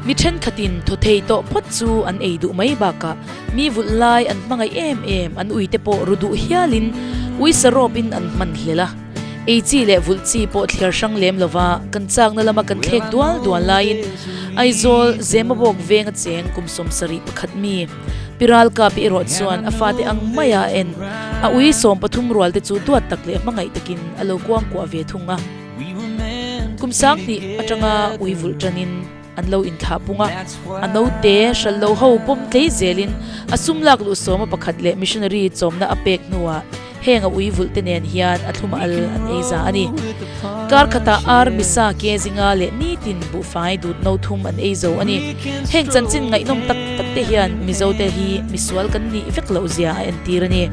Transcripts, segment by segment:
Mi thenkhatin thaw thei tawh phawt chu an ei duh mai bakah mi vulh lai an hmangaih em em an uite pawh ru duh hialin ui sarawpin an hman hlel a. Ei chi leh vulh chi pawh thliar hrang lem lova kan chakna lama kan thlek dual dual laiin Aizawl Zemabawk venga cheng kum 71 mi Piral Kapi erawh chuan a fate ang maia a en a ui 13 rual te chu duat tak leh hmangaih takin a lo kuangkuah ve thung a. Kum 2000 atanga ui vulh tanin an lo inthlah pung a, a naute hral lo ho pawm tlei zelin a sum lak luh sawma pakhat leh missionary chawmna a pek hnuah heng a ui vulh te nen hian a thlum al an ei za a ni. Kar khatah ar misa ke zinga leh nitin buhfai dut no thum an ei zo a ni. Heng chanchin ngaihnawm tak tak te hian Mizo te hi misual kan nih vek loh zia a entir a ni.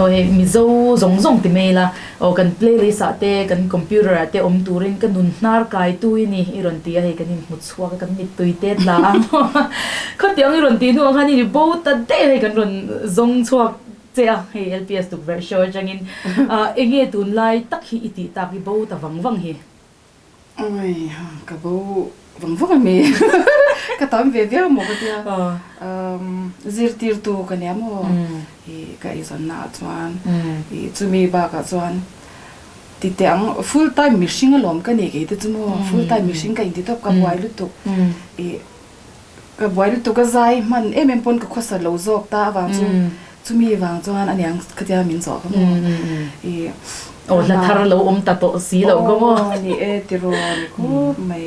Aw hei Mizo zawng zawng ti mai ila aw kan playlist ah te kan computer ah te awm turin ka nun hnar kai tu i ni i rawn ti a hei kan inhmu chhuak a kan mittui te tla a khawtiang i rawn tih hnuah khan i ri bo ta daih a hei kan rawn zawng chhuak Che a, hei LPS tukverh show atangin enge tunlai tak hi i tih tak i bo ta vang vang hi? Oi, ka bo vang vang a mi. Ka tam ve viau maw ka tia. Zirtirtu ka nia maw i ka eizawnna ah chuan i chumi bakah chuan ti teh ang full time mihring alawm ka ni kei te chu maw full time mihring ka inti tawp ka buai lutuk i Ka buai lutuk a zai hman em em pawn ka khawsa lo zawk ta avang chu chumi vang chuan a niang khatia min zawh ka maw i Aw hla thar lo awm ta tawh si loh ka maw. Aw ni e tiraw ni khawp mai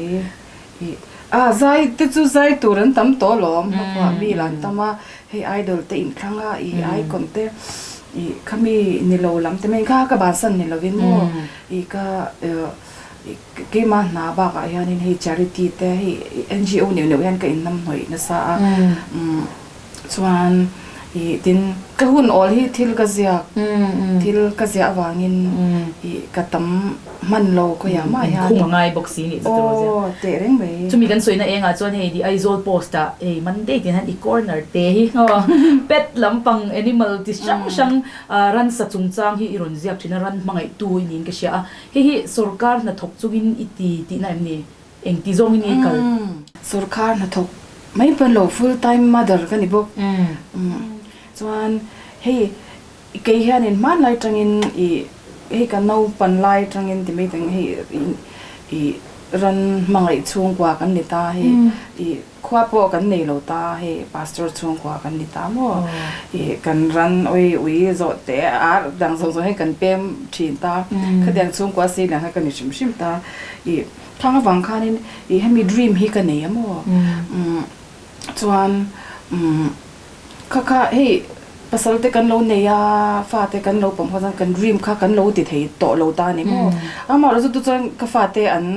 i a zai te chu zai tur an tam tawh alawm hmakhua mi lah an tam a hei idol te inthlang a i icon te i khami ni lo lam te mai kha ka bansan ni lovin maw i ka Keimah hna bakah hianin hei charity te hei NGO neuh neuh hian ka inhnamhnawih nasa a, chuan ih tin ka hun awl hi thil ka ziak, thil ka ziah avangin ih ka tam hman lo khawiah mah hian. Inkhung a ngai bawk si nih chu tiraw ziah. Aw teh reng mai. Chumi kan sawina engah chuan hei The Aizawl Post ah hei Monday tin hian i corner te hi pet lampang animal ti hrang hrang ransa chungchang hi i rawn ziak thin a, ran hmangaihtu i niin ka hria a. Hei hi sorkar hnathawk chungin i ti tihna em ni? Eng ti zawngin i kal? Sorkar hnathawk mai pawn lo full time mother ka ni bawk. Chuan hei kei hianin hmanlai tangin i hei ka naupan lai tangin ti mai teng hei i ran hmangaih chhungkua kan ni ta hei i Khua pawh kan nei lo ta, hei pastor chhungkua kan ni ta maw? Ih kan ran ui ui zawh te ar dang zawng zawng hi kan pem thin ta, khatiang chhungkua si lian kha ka ni hrim hrim ta. Ih thlang avang khanin ih hemi dream hi ka nei a maw? Umm chuan umm kha kha hei pasal te kan lo nei a, fa te kan lo pawm kha chuan kan dream kha kan lo ti thei tawh lo ta a ni maw? Amaherawhchu chu chuan ka fate an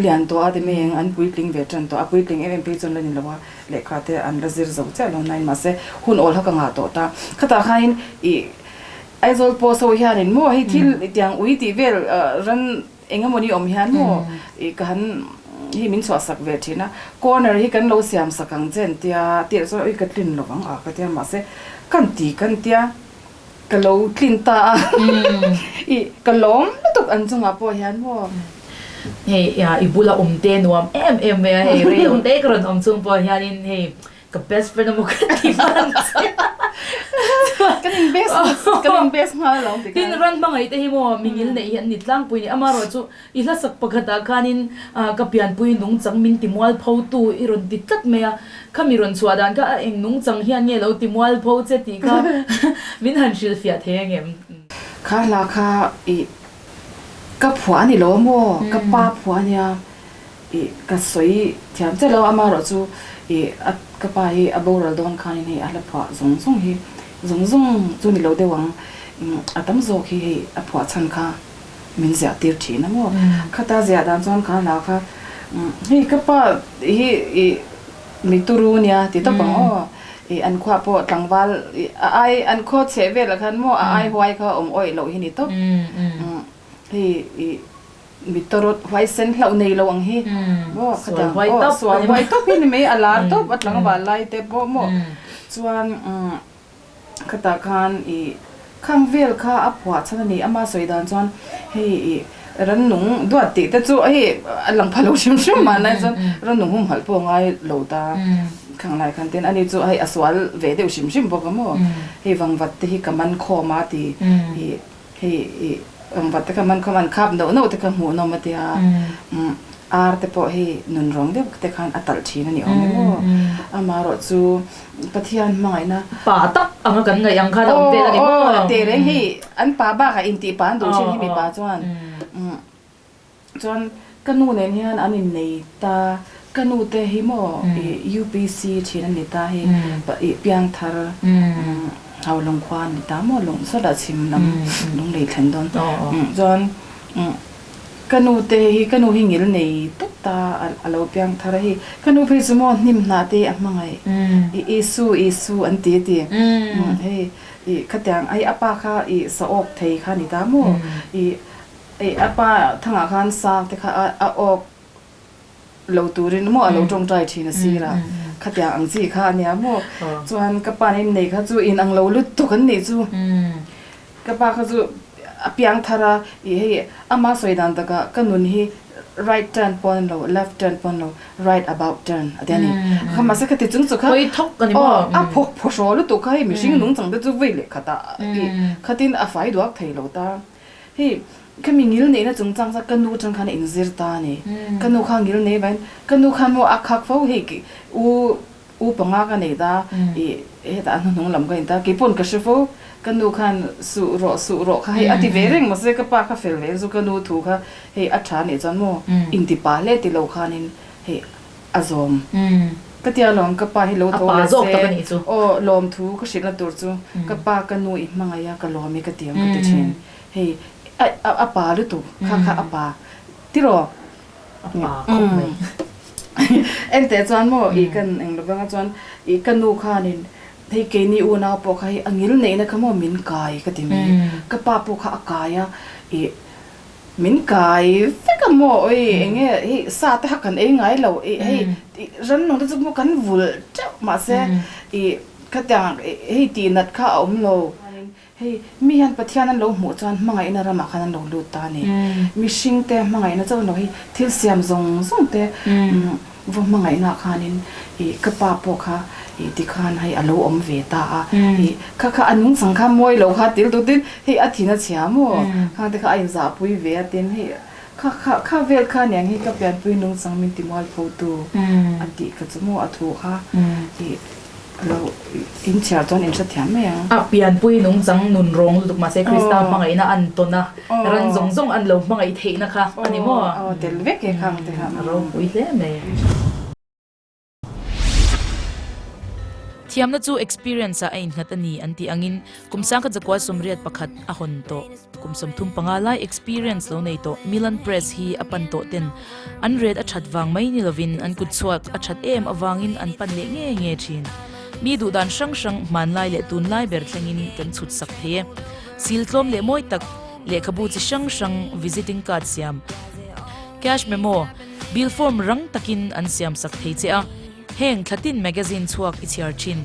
Lian tawh a ti mai ang, an puitling ve tan tawh a, puitling em em phei chuan la ni lo a, lehkha te an la zir zo chiah lo nain mahse hun awl kha ka ngah tawh ta. Khatah khain ih Aizawl Post ho hianin maw hei thil tiang ui tih vel ran eng emawni awm hian maw ih ka han hei min chhuahsak ve thin a, corner hi kan lo siam sak ang che an tia, tirh chuan ui ka tlin lo vang a ka tia mahse kan ti kan tia. Ka lo tlin ta a, i ka lawm lutuk an chungah pawh hian maw. Hei i bula awm te nuam em em mai a, hei rei lo te ka rawn awm chung pawh hianin hei ka best friend emaw ka ti hman che a. Kan in best kan in best nghal alawm tikhan. Tin ran hmangaih te hi maw mingil neih hi an ni tlangpui ni, amaherawh chu I hlasak pakhatah khanin ka pianpui nungchang min ti mualphotu i rawn ti tlat mai a, khami rawn chhuah dan kha a eng nungchang hian nge lo ti mualpho che tih kha min han hrilhfiah thei angem? Kha hla kha i ka phuah a ni lo maw? Ka pa phuah a nia i ka sawi thiam chiah lo amaherawh chu i a ka pa hi a boral dawn khanin hei a hla phuah zawng zawng hi zawng zawng chu ni lo deuh ang a tam zawk hi hei a phuah chhan kha min ziah tir thin a maw? Khata ziah dan chuan kha hla kha hei ka pa hi i mi turu nia ti tawp ang aw i an khuah pawh tlangval i a ai an khaw chheh velah khan maw a ai huai kha awm awih loh hi ni tawp hei i. Mi tawrawt huaisen hlauh nei lo ang hi maw khatiang aw sual huai tawp hi ni mai a lar tawp a tlangval lai te pawh maw chuan khatah khan ih khang vel kha a phuah chhan a ni ama sawi dan chuan hei ih rannung duat tih te chu hei a lang pha lo hrim hrim mahni chuan rannung humhalh pawh a ngai lo ta khang lai khan tin ani chu hei a sual ve deuh hrim hrim bawk a maw hei vangvat te hi ka man khawm a ti ih. Hei i engvat te kha man khawm an khap noh noh te kha hmuh nawm a tia ar te pawh hei nun rawng deuh te khan a talh thin a ni awm em aw. Amaherawh chu Pathian hmangaihna. Pa tak anga kan ngaih ang khan a awm vel a ni maw? Aw teh reng hei an pa bakah intih pa an duh thin hi mipa chuan. Chuan ka nu nen hian an innei ta, ka nu te hi maw i UPC thin an ni ta hi i piangthar Haulawng khua an ni ta maw lung sawtah chhim lam lunglei thlen dawn chuan ka nu te hi ka nu hi ngil nei tawp ta a lo piangthar a hei ka nu phei chu maw hnim hnah te a hmangaih i Isu Isu an ti a ti hei i khatiang hei a pa kha i saawk thei kha a ni ta maw i Ei a pa thangah khan sang te kha a awk lo turin maw a lo tawngtai thin a sir a, khatiang ang chi kha a nia maw. Chuan ka pa nen nei kha chu in ang lo lutuk an nih chu. Ka pa kha chu a piang thar a, ih hei ama sawi dan takah ka nun hi right turn pawn an lo left turn pawn lo right about turn a ti a ni. Kha mahse khati chung chu kha aw a phawk phawhraw lutuk kha hei mihring nungchang te chu vei leh khatah ih khatin a fai duak thei lo ta. Hei, khami ngil neihna chungchang chuan ka nu atang khan a inzir ta a ni. Ka nu kha ngil nei vangin, ka nu khan maw a khak fo hei u u panga ka nei ta ih hetah a hnuhnung lam ka in ta, kei pawn ka hre fo, ka nu khan suh rawh suh rawh kha hei a ti ve reng mahse ka pa kha fel ve chu ka nu thu kha hei a tha nih chuan maw inti pa hle ti lo khanin hei a zawm. Ka tia lawm ka pa hi lo tho leh se aw lawmthu ka hrilhna tur chu ka pa ka nu i hmangaih a ka lawm i ka ti ang ka ti thin. Hei a pa lutuk kha kha a pa tiraw? A pa khawp mai. Enteh chuan maw i kan eng lo vanga chuan i ka nu khanin hei keini unau pawh kha hei a ngil neihna kha maw min kai ka ti mai. Ka pa pawh kha a kai a i Min kai vek a maw oi eng nge hei sa te kha kan ei ngai lo i hei rannung te chu maw kan vulh teuh mahse i khatiang hei tih nat kha a awm lo. Hei mi hian Pathian an lo hmuh chuan hmangaihna ramah khan an lo lut ta a ni. Mihring te hmangaihna chauh lo hi thil siam zawng zawng te Vaw hmangaihna khanin ih ka pa pawh kha ih tikhan hei a lo awm ve ta a, ih kha kha a nungchang kha mawi lo kha til tutin hei a thin a chhia maw khang te kha a inzahpui ve a tin hei kha kha kha vel kha aniang hi ka pianpui nungchang min ti mualpho tu a tih kha chu maw a thu kha ih Lo in chhiar chuan in hrethiam mai ang. A pianpui nungchang nun rawng lutuk mahse Krista hmangaihna an tawn a, ran zawng zawng an lo hmangaih theihna kha a ni maw? Aw tel vek e khang te kha. A ropui hle mai. Thiamna chu experience ah a innghat a ni an tih angin kum sangkhat zakua 81 a hawn tawh. Kum 35 lai experience lo nei tawh Milan Press hi a pan tawh ten an ret a that vang mai ni lovin an kut chhuak a that em avangin an pan leh nge nge thin. Mi duhdan hrang hrang hmanlai leh tunlai ber thlengin kan chhut sak thei e. Sil tlawm leh mawi tak lehkhabu chi hrang hrang visiting card siam, cash memo, bill form rang takin an siam sak thei che a. Heng Thlatin Magazine chhuak i chhiar thin.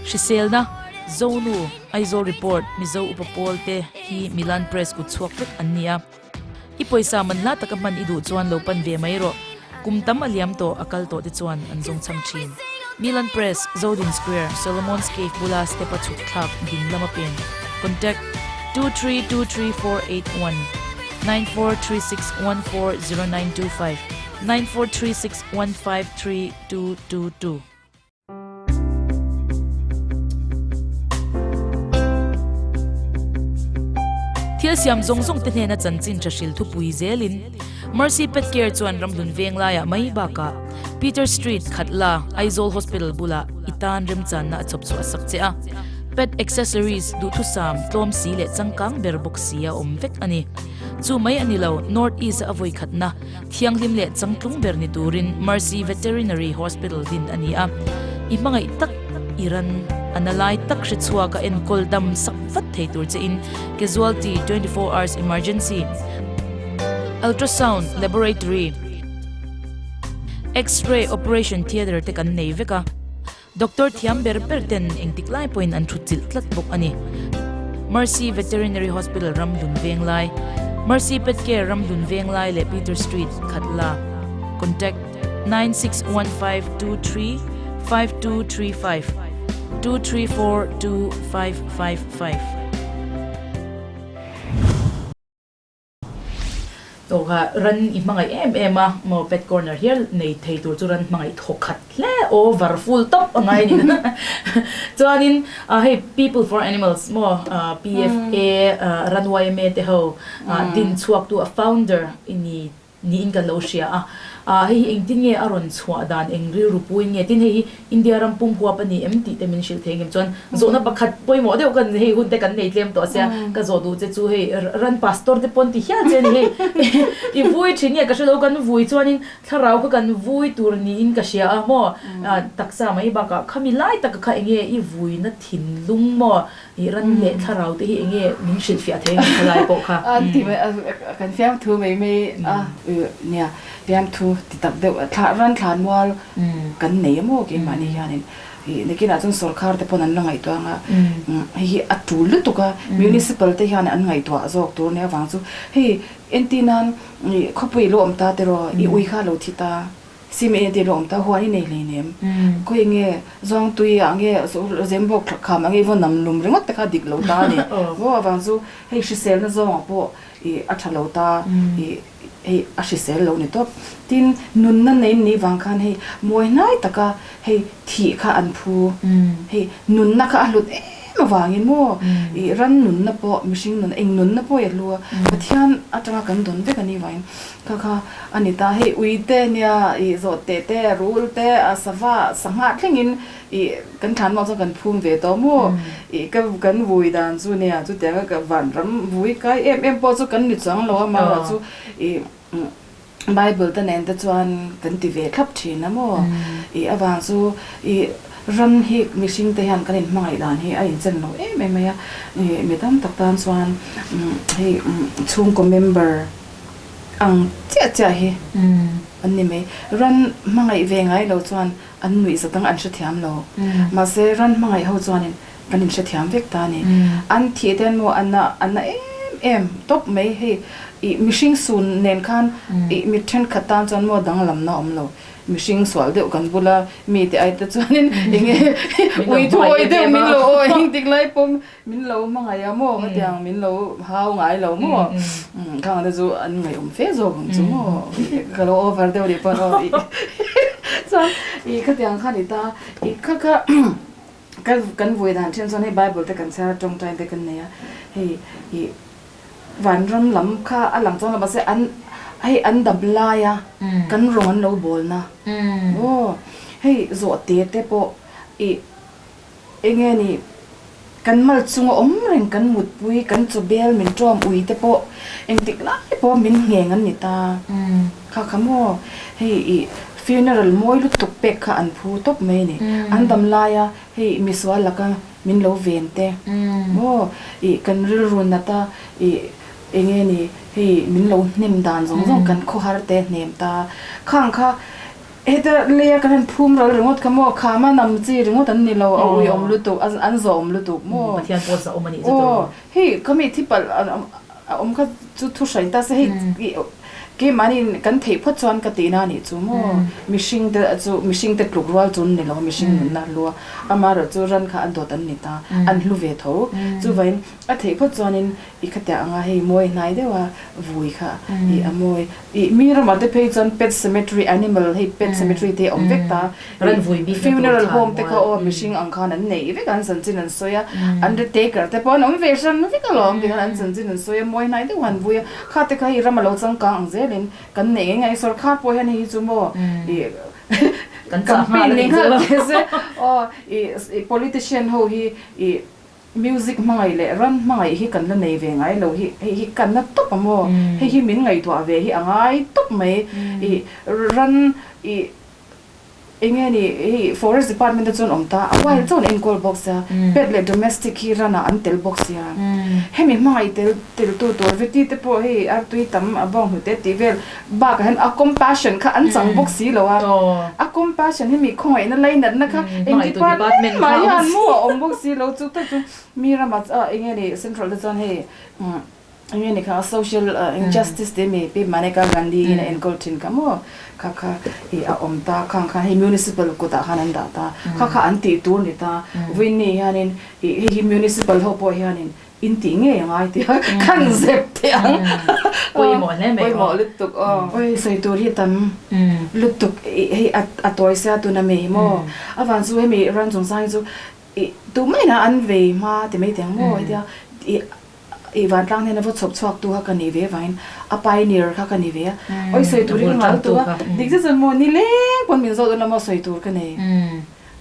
Hriselna, Zonu, Aizawl Report, Mizo Upa Pawl te hi Milan Press kut chhuak vek an ni a. I pawisa man hla taka hman i duh chuan lo pan ve mai rawh. Kum tam a liam tawh a kal tawh te chuan an zawng chhang thin. Milan Press, Zodin Square, Solomon's Cave bula step a chhuk thlak ding lama pen. Contact, 2323481, 9436140925, 9436. 153222. Thil siam zawng zawng te hnena chanchin tha hril thupui zelin Mercy Pet Care chuan ramhlun veng laiah mai bakah Peter Street Khatla Aizawl Hospital bulah i tan remchanna a chhawp chhuah sak che a. Pet accessories duhthusam tlawm si leh changkang ber bawk si a awm vek a ni. Chu mai a ni lo, North East a vawi khatna Thianghlim leh changtlung ber ni turin Mercy Veterinary Hospital din a ni a. I hmangaih tak i ran a na lai tak hre chhuak a enkawl dam sak vat thei tur che in Casualty 24 Hours Emergency. Ultrasound Laboratory, X-ray Operation Theatre te kan nei vek a. Doctor thiam ber ber ten engtik lai pawhin an thutchilh tlat bawk a ni. Mercy Veterinary Hospital Ramhlun Venglai, Mercy Pet Care Ramhlun Venglai leh Peter Street, Khatla. Contact, 961523 5235 2342 555. Tawka ran i hmangaih em em a, maw pet corner hial nei thei tur chu ran hmangaih thawk khat hle over full top a ngai a ni. Chuanin hei people for animals maw PFA ran yma te ho din chhuaktu a founder i ni Niin kan lo hria a. Ahh hei hi engtin nge a rawn chhuah dan, eng rilru puin nge? Tin hei hi India ram pum huap a ni em tih te min hrilh thei ngem chuan zawhna pakhat pawimawh deuh kan hei hun te kan nei tlem tawh sia ka zawh duh che chu hei ran pastor te pawn ti hial che a ni hei i vui thin nge ka hre lo kan vui chuanin thlarau kha kan vui tur niin ka hria a maw taksa mai bakah khami lai taka kha enge i vuina thinlung maw I ran leh thlarau te hi enge min hrilhfiah thei ang khalai pawh kha. A ti mai a, kan fiamthu mai mai a, nia fiamthu ti tak deuh thla ran thlan mual kan nei a maw keimahni hianin i nakinah chuan sorkar te pawn an la ngaihtuah ang a, hei hi a tul lutuk a, municipal te hian an ngaihtuah zawk tur nia vang chu hei entir nan i khawpui lo awm ta tiraw i ui kha a lo thi ta. Sim e tih lawm ta huan i nei hleinem. Khawi nge Zawngtui ah nge Zembawk kham ah nge i vaw nam lum ringawt te kha dik lo ta a ni. Maw avang chu hei hriselna zawngah pawh i a tha lo ta i hei a hrisel lo ni tawp. Tin nunna nei ni vang khan hei mawi hnai taka hei thih kha an phu. Hei nunna kha a hlut em avangin maw i ran nunna pawh mihring nunna eng nunna pawh i a hlu a Pathian atanga kan dawn vek a ni vangin Kha kha a ni ta, hei ui te nia ih zawh teh te, rul te, a sava sangha thlengin ih kan thlan mah chuan kan phum ve tawh maw? Ih ka kan vui dan chu nia chutianga ka vanram vui kai em em pawh chu kan ni chuang lo a, amaherawh chu ih Bible te nen te chuan kan ti ve thlap thin a maw? Ih avang chu ih ram hi mihring te hian kan inhmangaih dan hi a inchen lo em em mai a, ih mi tam tak tan chuan hei chhungkaw member Ang chiah chiah hi an ni mai. Ran hmangaih ve ngai lo chuan an nuih zat ang an hrethiam lo. Mahse ran hmangaih ho chuanin kan inhrethiam vek ta a ni. An thih te an maw an na an na em em tawp mai hei ih mihring sun nen khan ih mi thenkhat tan chuan maw danglamna a awm lo. Mihring sual deuh kan bula mite ai te chuanin enge ui thuawi deuh min lo awi engtik lai pawm Min lo hmangaih a maw? Khatiang min lo hau ngai lo maw? Khang te chu an ngaihawm fe zawk ang chu maw? Ka lo over deuh rih pawn aw chuan i khatiang kha ni ta i kha kha ka kan vui dan then chuan hei Bible te kan chhiar a tawngtai te kan nei a hei i vanram lam kha a lang chuang lo mahse an hei an dam lai a kan rawng an lo bawl na aw hei zawhte te pawh i Enge ni, kan mal chunga awm reng kan mutpui, kan chawbel min ṭawm ui te pawh engtik lai pawh min ngheng an ni ta. Kha kha maw, hei i funeral mawi lutuk pek kha an phu tawp mai a ni. An dam laia hei misual laka min lo ven te maw, i kan rilru nat a i enge ni hei min lo hnem dan zawng zawng kan khawhar te hnem ta. Khang kha Heta leia kan han phum ral ringawt kha maw, khama nam chi ringawt an ni lo, a uiawm lutuk, an zawhawm lutuk maw. Pathian pawh zahawm a nih chu tur. Aw, hei ka mi thi palh a awm kha chu thu hrain ta se, hei keimahni kan theih phawt chuan ka tihna a nih chu maw. Mihring te chu mihring te tluk rual chu an ni lo, mihring nunna a hlu a, amaherawh chu ran kha a dawt an ni ta, an hlu ve tho. Chuvain a theih phawt chuanin I khatiah anga hei mawi hnai deuh a vui kha i a mawi. I mi ramah te phei chuan pet cemetery animal hei pet cemetery te hi a awm vek ta. Ran vui bik na tur Funeral home te kha aw mihring ang khan an nei vek a an chanchin an sawi a. Undertaker te pawh an awm ve hran vek alawm tikhan an chanchin an sawi a mawi hnai deuh han vui a. Kha te kha hei ram a lo changkang ang zelin kan neih ngei ngei sawrkhar pawh hian hei hi chu maw i campaign nei nghal teh se aw i politician ho hi i Music hmangaih leh ran hmangaih hi kan la nei ve ngai lo hi, hei hi ka na tawp a maw? Hei hi min ngaihtuah ve hi a ngai tawp mai. I ran i Enge ni hei forest department te chuan awm ta a wild chuan enkawl bawk sia pet leh domestic hi ran ah an tel bawk sia hemi hmangaih tel tel tu tur veti te pawh hei artui tam a bawng hnute tih vel bakah hian a compassion kha an chang bawk si lo a a compassion hemi khawngaihna lainatna kha eng department mah hian maw a awm bawk si lo chu tak chu mi ramah enge ni central te chuan hei Enge ni kha social injustice te mi Pi Maneka Gandhi in a enkawl thin kha maw kha kha i a awm ta khang khan hei municipal kutah khan an dah ta kha kha an tih tur ni ta Vawiinni hianin i hei hi municipal ho pawh hianin in tih ngei a ngai tia khan zep teh ang pawimawh hle mai pawimawh lutuk aw oi sawi tur hi tam lutuk i hei a tawi sia tuna mi hi maw avan chu hemi ran chungchang hi chu i tumah ina an vei hma ti mai teh ang maw hetia i I vantlang hnena va chhawp chhuak tu kha ka ni ve vangin a pioneer kha ka ni ve a, awi sawi tur hi ka nghal lutuk a, dik zet chuan maw nileng pawn min zawt dawn a maw sawi tur ka nei.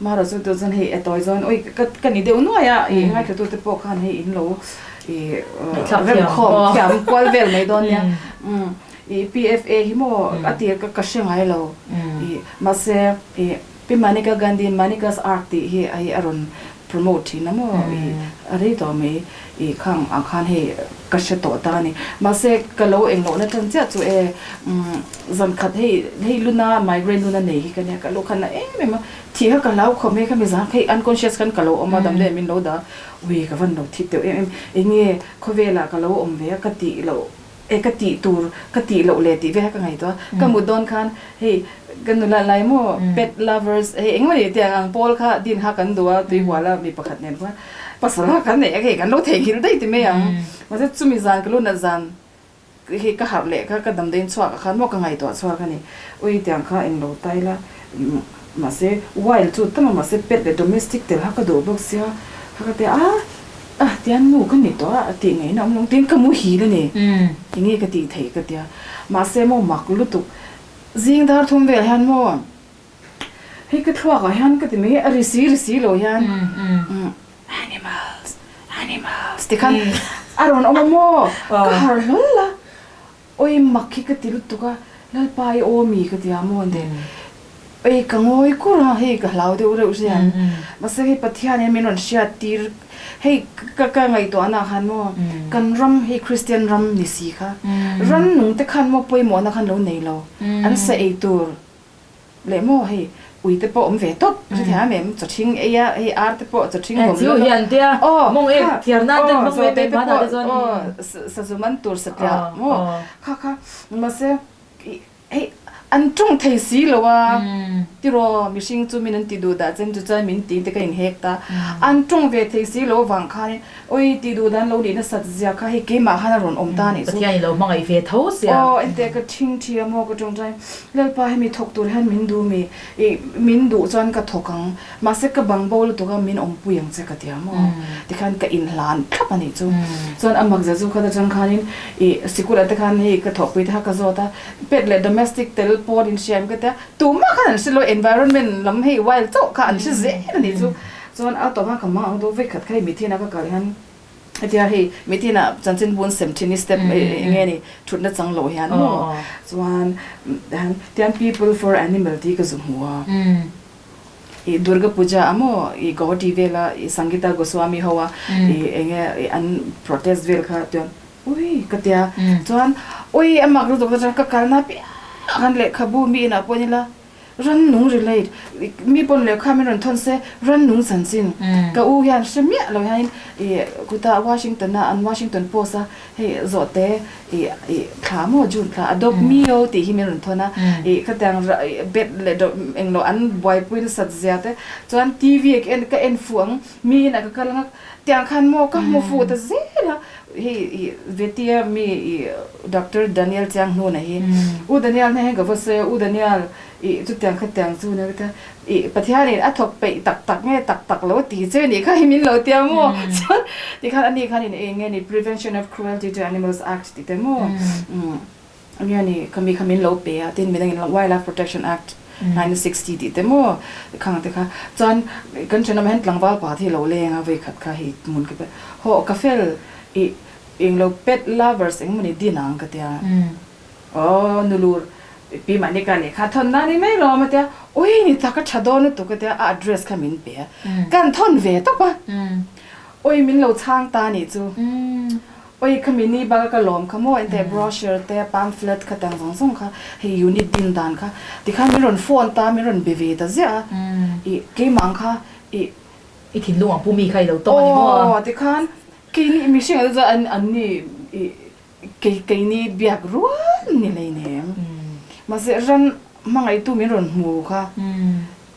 Mahrawh chu tun chuan hei a tawi zawn awi ka ka ni deuh nuai a, i ngaithla te pawh khan hei in lo i remkhawm thiam kual vel mai dawn nia. I PFA hi maw a tir ka ka hre ngai lo i mahse i Pi Manika Gandhi Manika's Ark tih hi hei a rawn promote thin a maw i a rei tawh mai i khang ang khan hei ka hre tawh ta a ni. Mahse ka lo eng lohna tan chiah chu e zan khat hei hei luna migraine luna nei hi ka nia ka lo khan na em em a thih kha ka hlau khawp mai khami zan hei unconscious khan ka lo awm a damdawi min lo dah a ui ka van lo thi teuh em em enge khawvelah ka lo awm ve a ka tih loh E ka tih tur ka tih loh le tih vel kha ka ngaihtuah a, ka mut dawn khan hei ka nula lai maw pet lovers hei engemaw ni tiang ang pawl kha din kha kan duh a tuihual a mi pakhat nen khuan pasal kha kan neih a hei kan lo theihnghilh daih ti mai ang mahse chumi zan ka lu nat zan hei ka harh leh kha ka damdawiin chhuak ah khan maw ka ngaihtuah chhuak a ni ui tiang kha englo tai la mahse wild chu tam a mahse pet leh domestic tel kha ka duh bawk sia kha ka ti a. A tian nu ka ni tawh a, a tih ngaihna awm lo tiin ka muhil a ni. Enge ka tih theih ka tia. Mahse maw mak lutuk zing dar thum vel hian maw hei ka thluak ah hian ka ti mai a ri si ri si lo hian animals animals ti khan a rawn awm a maw ka harh hlawl a. Oi mak hi ka ti lutuk a, Lalpa i aw mi ka ti a maw ande. Oi ka ngawi kur a, hei ka hlau deuh reuh hian. Mahse hei Pathian in min rawn hriat tir, hei ka ka ngaihtuahna ah khan maw kan ram hei Kristian ram ni si kha, rannung te khan maw pawimawhna khan lo nei lo, an sa ei tur. Leh maw hei ui te pawh awm ve tawp hrethiam em em chaw ṭhing ei a hei ar te pawh chaw ṭhing vawm lawk a aw mawng ek thiar nan ten hmang ve mai hmanah te chuan aw sazu man tur satliah maw kha kha mahse hei an ṭawng thei si lo a tiraw mihring chu min an ti duh dah chen chu chuan min ti te ka inhek ta an ṭawng ve thei si lo avang khanin Oi, tih duh dan lo nih nasat zia kha hei keimah khan a rawn awm ta a nih chu. Pathian i lo hmangaih ve tho sia. Aw, enteh ka thing thi a maw ka tawngtai. Lalpa hemi thawk tur hian min duh mi, i min duh chuan ka thawk ang. Mahse ka bang bo lutuk a min awmpui ang che ka ti a maw. Tikhan ka inhlan thlap a nih chu. Chuan a mak zia chu khat atang khanin i sikul ah te khan hei ka thawhpui te kha ka zawt a, pet leh domestic tel pawn in hria em ka ti a, tumah khan an hre lo environment lam hei wild chauh kha an hre zel a nih chu. Chuan a tawp a ka mang ang deuh vek khat kha hei mithin a ka kal hian hetia hei mithin ah chanchin bun sem thin hi step eng nge ni thutna chang loh hian maw chuan tihian tian people for animal tih ka zu hmu a ih Durga Puja a maw ih Guwahati vela ih Sangita Goswami ho a ih eng nge an protest vel kha chuan ui ka tia chuan ui a mak lutuk chuan ka kalna apiang khan lehkhabu mi inah pawh nila Rannung relate, mi pawn lehkha min rawn thawn se, rannung chanchin. Ka u hian hre miah lo hianin ih kuta Washington a an Washington Post a hei zawhte ih ih thla maw June thla Adopt Mio tih hi min rawn thawn a ih khatiang bet leh dawh englo an buaipui nasat zia te chuan TV ka en ka en fuh ang mi inah ka kal ang a tiang khan maw ka hmu fuh ta zel a hei ih Vetia mi ih Doctor Daniel Chiang hnuna hi U Daniel hna hian ka va sawi a, U Daniel ih chutiang khatiang chu nia ka ti a, ih Pathianin a thawk peih tak tak nge tak tak lo ti che nih kha hi min lo tia maw chuan tikhan ani khan in eng nge ni Prevention of Cruelty to Animals Act tih te maw nge ni khami kha min lo pe a tin midangin Wildlife Protection Act 1960 tih te maw khang te kha chuan kan thenawm hian tlangval pa te hi lo leng a vawikhat kha hei hmun ka pe hawh ka fel ih Englo pet lovers engmawni din ang ka tia. Aw nulur. Pi Manika lehkha thawn na ni mai lawm a tia, Ui ni tak a tha dawn lutuk a tia, a address kha min pe a, kan thawn ve tawp a, Ui min lo chhang ta nih chu, Ui kha mini bak a ka lawm kha maw enteh brochure te pamphlet kha tang zawng zawng kha hei unit din dan kha tikhan min rawn phone ta min rawn be ve ta ziah a, ih keimah ang kha ih. I thinlung ang pu mi kha i lo tawng a ni maw? Aw tikhan keini mihring ah te chuan an ni ih Kei keini biak rual ni hleinem. Mahse ram hmangaihtu min rawn hmu kha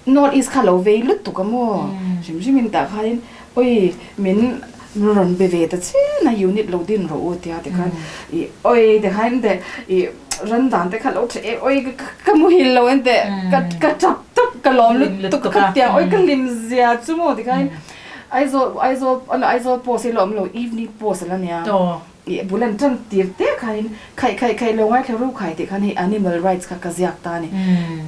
North East kha lo vei lutuk a maw? Hrim hrim in tah khanin awi min rawn be ve ta chen a unit lo din rawh u tia tikhan ih awi tikhan teh ih ran dan te kha lo tha em awi ka muhil lo en teh ka ka tap tap ka lawm lutuk ka tiang awi ka hlim zia chu maw tikhain Aizawl Aizawl Aizawl post hi a lo awm lo evening post a la nia. Ih bul an tan tir te khain khaih khaih khaih lo ngaithla ru khai tih khan hei animal rights kha ka ziak ta a ni.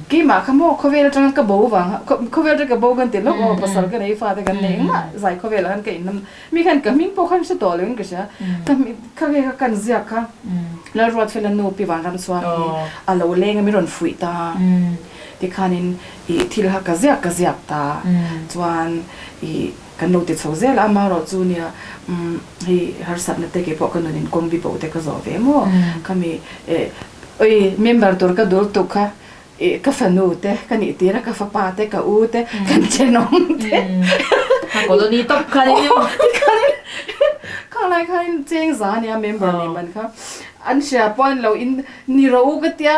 Keimah kha maw khawvel atanga ka bo vang khawvel atanga ka bo kan ti lawk aw pasal ka nei fate kan nei engmah zai khawvelah khan ka innam mi khan ka hming pawh khan hre tawh lo in ka hria ka hming kha nge kha kan ziak kha Lalruatfela nu Pi Vanramchhuang hi a lo leng a min rawn fuih ta tikhanin ih thil kha ka ziak ka ziak ta chuan ih Kan lo ti chho zel a, amaherawh chu nia umm hei harsatna te kei pawh ka nun in kawng bibo te ka zawh ve maw khami eh oi member tur ka dul tuk kha ih ka fanu te ka nih tir a ka fapa te ka u te kan thenawm te Ka colony tawp kha ni maw tikhanin khang lai khanin cheng za ania member nih man kha an hria pawh an lo in ni ro u ka tia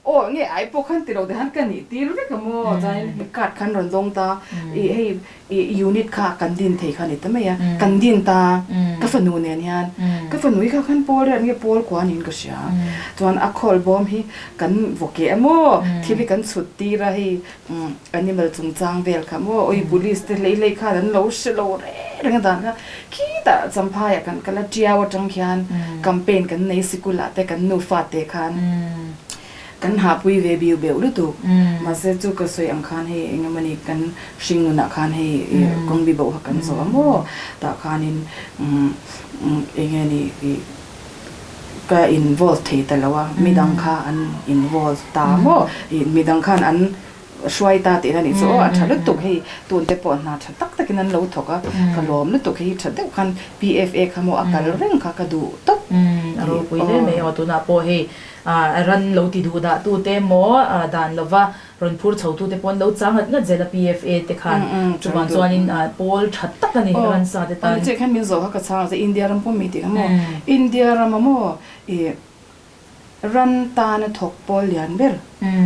Aw nge ai pawh khan ti lo te han ka nih tir vek a maw chuanin card khan rawn dawng ta ih hei ih unit kha kan din thei kha a ni ta mai a kan din ta ka fanu nen hian ka fanu hi kha khan pawl riat nge pawl kua niin ka hria chuan a khawl bawm hi kan vaw keh a maw thil hi kan chhut tir a hei animal chungchang vel kha maw awi police te hlei hlei khan an lo hre lo reng reng a dan kha khitah Champhai ah kan kal a Tiau atang khian campaign kan nei sikul ah te kan nufa te khan kan hahpui ve biu beuh lutuk mahse chu ka sawi ang khan hei eng emawni kan hring nunah khan hei kawng bi boh kha kan zawh a maw tah khanin eng nge ni ih ka involve thei ta lo a midang kha an involve ta maw ih midang khan an hruai ta tih na nih chu aw a tha lutuk hei tun te pawh hna tha tak takin an lo thawk a ka lawm lutuk hei tha deuh khan PFA kha maw a kal reng kha ka duh tawp A ropui hle mai aw tunah pawh hei ran lo ti duh dah tu te maw dan lova rawn phur chho tu te pawh an lo chang ngat ngat zel a PFA te khan chuvang chuanin pawl tha tak a ni ransa te tan. Aw chiah khan min zawh kha ka chhang a India ram pawh mi tih kha maw India rama maw ih Ran tana thawk pawl lian ber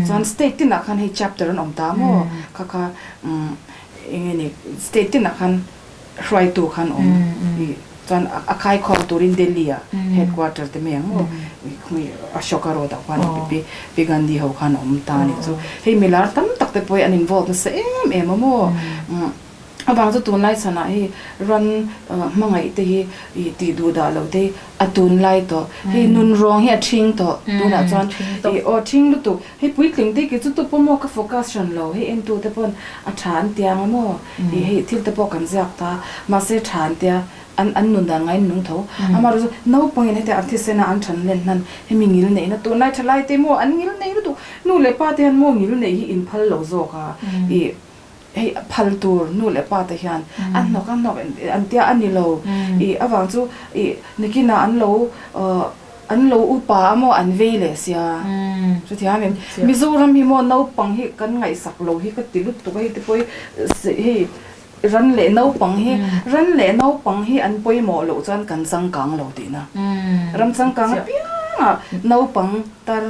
chuan state tinah khan hei chapter an awm ta maw kha kha eng nge ni state tinah khan hruaitu khan awm ih chuan a khaikhawm turin Delhi ah headquarter te mai ang maw Ashoka road ah khuan pi pi Gandhi ho khan awm ta a nih chu hei milar tam tak te pawh hi an involve nasa em em a maw. Avang chu tunlai chhanah hei ran hmangaih te hi ih tih duh dah loh te hi a tunlai tawh. Hei nunrawng hi a ṭhing tawh tunah chuan ih aw ṭhing lutuk. Hei puitling te ki chu tu pawh maw ka focus hran lo hei entu te pawn a ṭha an tia ang maw ih hei thil te pawh kan ziak ta mahse ṭha an tia an an nun dan ngaiin nung tho. Amaherawhchu naupangin hetiang an thisen a an ṭhan len hnan hemi ngil neihna tunlai ṭhalai te maw an ngil nei lutuk nu leh pa te hian maw ngil neih hi inphal lo zawk a ih Hei phal tur nu leh pa te hian a hnawk a hnawk an tia a ni lo ih avang chu ih nikinah an lo an lo upa a maw an vei leh sia chutiang em Mizoram hi maw naupang hi kan ngaihsak lo hi ka ti lutuk a hei te pawh hi hei ran leh naupang hi ran leh naupang hi an pawimawh loh chuan kan changkang lo tihna ram changkang apiangah naupang tar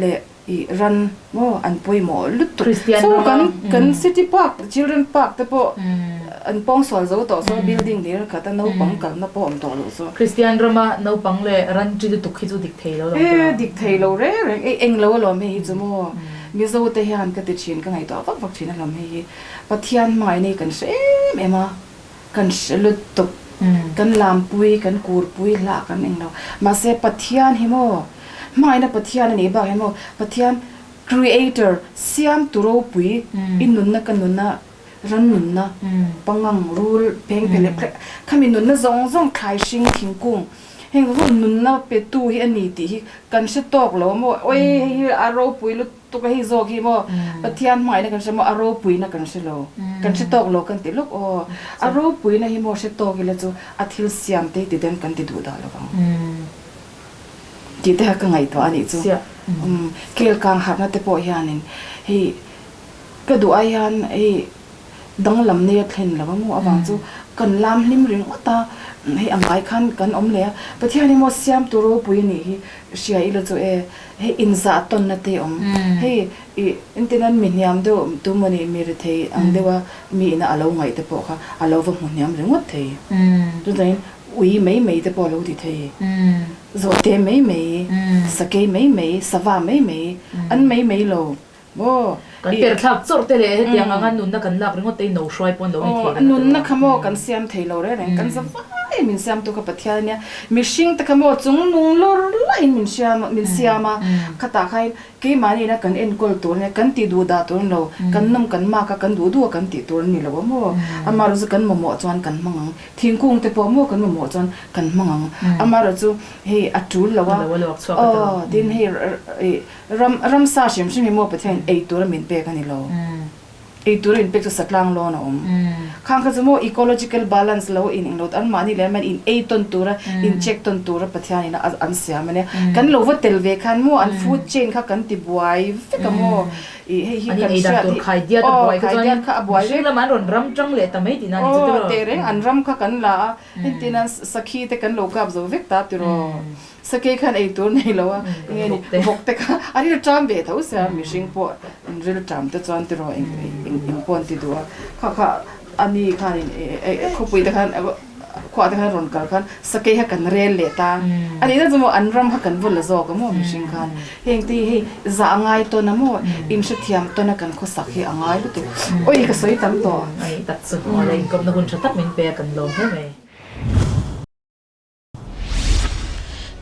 leh Ih ran maw an pawimawh lutuk. So kan kan city park children park te pawh an pawngsual zo tawh so building lir khat a naupang kalna pawh awm tawh loh so. Kristian rama naupang leh ran chi lutuk hi chu dik thei lo lo tawh. E dik thei lo reng reng e eng lo alawm hei hi chu maw Mizo te hian ka ti thin ka ngaihtuah vak vak thin alawm hei hi Pathian hmangaih nei kan hre em em a kan hre lutuk kan lampui kan kurpui hlah kan eng lo mahse Pathian hi maw Hmangaihna Pathian a nih bak hian maw Pathian Creator, Siamtu ropui, i nunna ka nunna, ran nunna, pangang, rul, pheng phe leh phle, khami nunna zawng zawng thlai hring thingkung. Heng zawng nunna petu hi a ni tih hi kan hre tawk lo a maw? Oi hei hi a ropui lutuk a hei zawk hi maw Pathian hmangaihna kan hre maw a ropuina kan hre lo kan hre tawk lo kan ti lawk aw. A ropuina hi maw hre tawk ila chu a thil siam te hi ti den kan ti duh dah lo vang tih te kha ka ngaihtuah a nih chu. Kel kang harhna te pawh hianin hei ka duh ai hian hei danglam nei a thlen lo a maw avang chu kan lam hlim ringawt a, hei a ngai khan kan awm leh a, Pathian hi maw siamtu ropui a nih hi hria ila chu e, hei inzah tawnna te awm, hei ih entin an mi hniam deuh tu maw nih mi rethei ang deuha mi ina a lo ngaih te pawh kha a lo va hmu hniam ringawt thei, chutiangin ui mai mai te pawh a lo ti thei, zawhte mai mai, sakei mai mai, sava mai mai, an mai mai lo. Maw? Kan per thlak chawrh te leh hetiang anga nunna kan lak ringawt te hi no hruai pawn lo ni thei reng a Nunna kha maw kan siam thei lo reng reng, kan za vai min siamtu kha Pathian a nia. Mihring te kha maw chung nung lawr laiin min hriam min siam a, khatah khain keimahni ina kan enkawl tur a nia, kan tih duh dah tur a ni lo, kan nawm kan mak a, kan duh duh a kan tih tur a ni lo a maw? Amaherawhchu kan mamawh chuan kan hmang ang, thingkung te pawh maw kan mamawh chuan kan hmang ang, amaherawhchu hei a tul lo a, aw tin hei Ram, ramsa hrim hrim hi maw Pathianin ei tura min pek a ni lo. Ei tura min pek chu satlang lawn a awm. Khang kha chu maw ecological balance lo in englo an mahni leh an in ei tawn tura, in check tawn tura Pathianin a an siam a nia. Kan lo va tel ve khan maw an food chain kha kan ti buai vek a maw. Ih hei hi kan hriat hi, aw khaidiat kha a buai vek. Aw tehreng an ram kha kan la a, entirnan sakhi te kan lo kap zo vek ta tiraw. Sakei khan ei tur nei lo a, enge ni vawk te kha a ril ṭam ve tho sia, mihring pawh in ril ṭam te chuan tiraw eng eng pawh an ti duh a, kha kha a ni khanin khawpui te khan khuah te khan rawn kal khan sakei kha kan rel leh ta a nih na chu maw an ram kha kan vul la zawk a maw mihring khan heng te hi hei zah a ngai tawn a maw inhrethiam tawn a kan khawsak hi a ngai lutuk awi ka sawi tam tawh. Ani tak chu awle inkawmna hun tha tak min pe a kan lawm hle mai.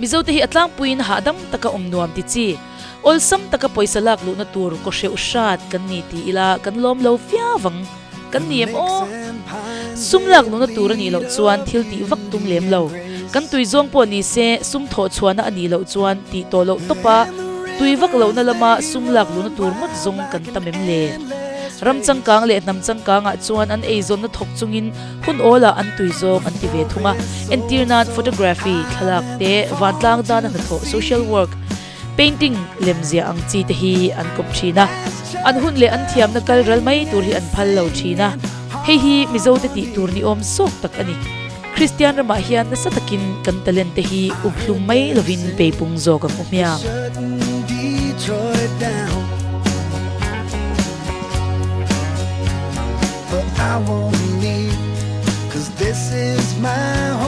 Mizote hi a tlangpuiin hahdam taka awm nuam ti chi, awlsam taka pawisa lak luhna tur kaw hreuh hrat kan ni ti ila kan lawm lo viau ang kan ni em aw? Sum lak luhna tur a nih loh chuan thil tih vak tum lem lo. Kan tui zawng pawh ni se sum thawh chhuahna a nih loh chuan tih tawh loh tawpa tui vak lohna lama sum lak luhna tur ngawt zawng kan tam em le? Ram changkang leh hnam changkangah chuan an eizawnna thawk chungin Hun awlah an tui zawng an ti ve thung a, entir nan photography, thlalak te, vantlang dana hnathawh, social work, painting, lemziah ang chi te hi an kawp thin a. An hun leh an thiamna kal ral mai tur hi an phal lo thin a. Hei hi Mizote tih tur ni awm zawk tak a ni. Kristian ramah hian nasa takin kan talent te hi up hlum mai lovin peipung zawk ang u hmiang. But I won't leave, cause this is my home.